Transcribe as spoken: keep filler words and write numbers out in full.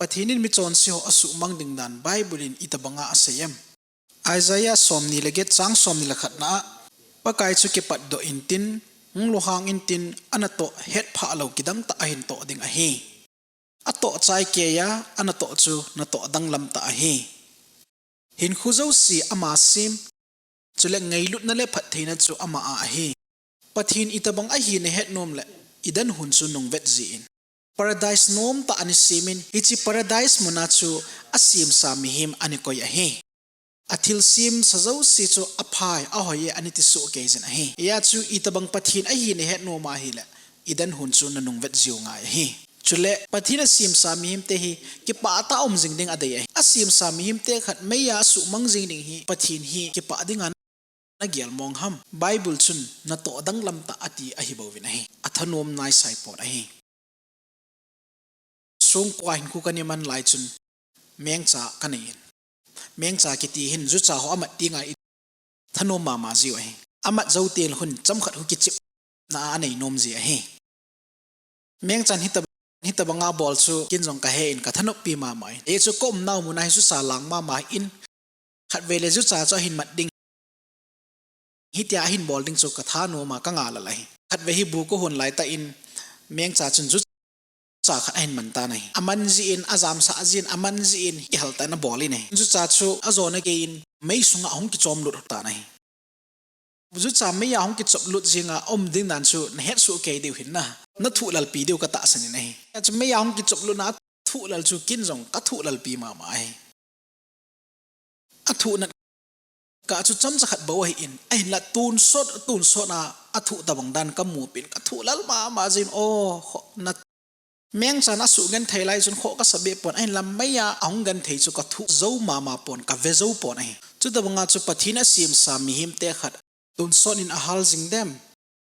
Pathen in michonse ho asuhmang ding dan Bible in itobanga asei em? Isaiah somni le get chang somni le khatna a, Pakai chu kipatdoh intin, hung lunghang intin, anatoh hetphah lou kidang tah ahin toh ding ahi. Atoh chai keiya, anatoh chu natoh danglam tah ahi. Hinkho jouse ama sem, chule ngailutna le phattheina chu ama a ahi. Pathen itobang ahi nahet nom le, Eden hon chu nungvet jin. Paradise nomtah ana semin, hiche Paradise muna chu asemsa mihem ana koi ahi. Athilsemsa jouse chu aphai, ahoi e ana tisoh kei jin ahi. Hijeh chun itobang Pathen ahi nahet nom ahile, Eden hon chu nanungvet jiu ngai ahi. Chule Pathen asemsa mihemte hi kipah tah a um jing ding adei ahi. Asemsa mihemte khat meiya asuhmang jing ding hi Pathen hi kipah dinga nagel mong ham? Bible chun natoh danglam tah ati ahibouvin ahi. Athanom naisai pon ahi. Songkho a hinkho kana man lai chun mengcha kanei in. Mengcha kiti hin jucha ho amat tenga ithanom mama jiu ahi. Amat jou teng le hin chomkhat hu kichepna anei nom ji ahi. Mengchan hitobang, hitobanga bol chu ken jong kahe in kathanoppi mama in. Hichu kaumnau muna hi jucha lang mama in. Khatvei le jucha chu ahin mat ding, hitia ahin bol ding chu kathanoma kanga lel ahi. Khatvei hi bu kahon laitah in mengcha chun jucha khat ahin man tan ahi. Aman jin, ajamsah jin, aman jin, kihal tah in abol in ahi. Jucha chu ajona geiyin mei sunga ahung kichomlut tan ahi. Jucha meiya ahung kichoplut jinga aum ding dan chu nahetsoh kei diu hin na, nathuh lalpi diu katahsan in ahi. Hichu meiya ahung kichoplutna athuh lal chu ken jong kathuh lalpi mama ahi. Athuh nat kah chu chomcha khat bou ahin, ahinla tonsot, tonsot a athuh tobang dan kamupin kathuh lal mama jin, o, kho, na, mengchan asuh genthei lai chun kho kasa be pon, ahinla meiya ahung genthei chu kathuh jou mama pon, kave jou pon ahi. Chutobanga chu Pathen asemsa mihemte khat tonsot in ahal jing dem?